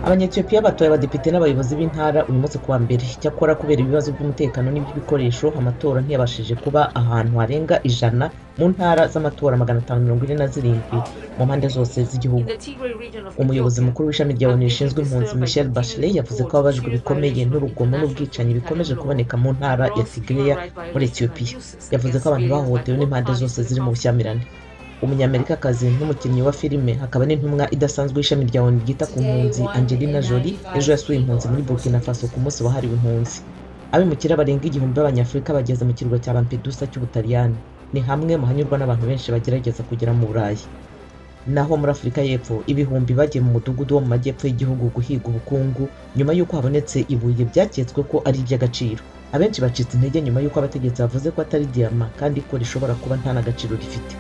Abanyetiyopiya batoye abadepite n'abayobozi b'intara uyu munsi kuwa mbere. Cyakora kubera ibibazo by'umutekano n'iby'ibikoresho, amatora ntiyabashije kuba ahantu harenga 100 mu ntara z'amatora 547 mu mpande zose z'igihugu. Umuyobozi mukuru w'ishami rya ONU rishinzwe impunzi Michelle Bachelet yavuze ko ababajwe bikomeye n'urugomo n'ubwicanyi bikomeje kuboneka mu ntara ya Tigray muri Ethiopia. Yavuze ko abantu bahohotewe n'impande zose ziri mu bushyamirane. Umunyamerikakazi n'umukinnyi wa filime hakaba n'intumwa idasanzwe y'ishami rya ONU ryita ku mpunzi Angelina Jolie ejo yasuye impunzi muri Burkina Faso ku munsi wahariwe impunzi. Abimukira barenga 1000 b'Abanyafurika bageze mu kirwa cya Lampedusa cy'Ubutaliyani. Ni hamwe mu hanyurwa n'abantu benshi bagerageza kugera mu Burayi. Naho muri Afurika y'Epfo, ibihumbi bagiye mu mudugudu wo mu majyepfo y'igihugu guhiga ubukungu nyuma y'uko habonetse ibuye byaketswe ko ari iry'agaciro. Abenshi bacitse intege nyuma y'uko abategetsi bavuze ko atari diyama kandi ko rishobora kuba nta n'agaciro rifite.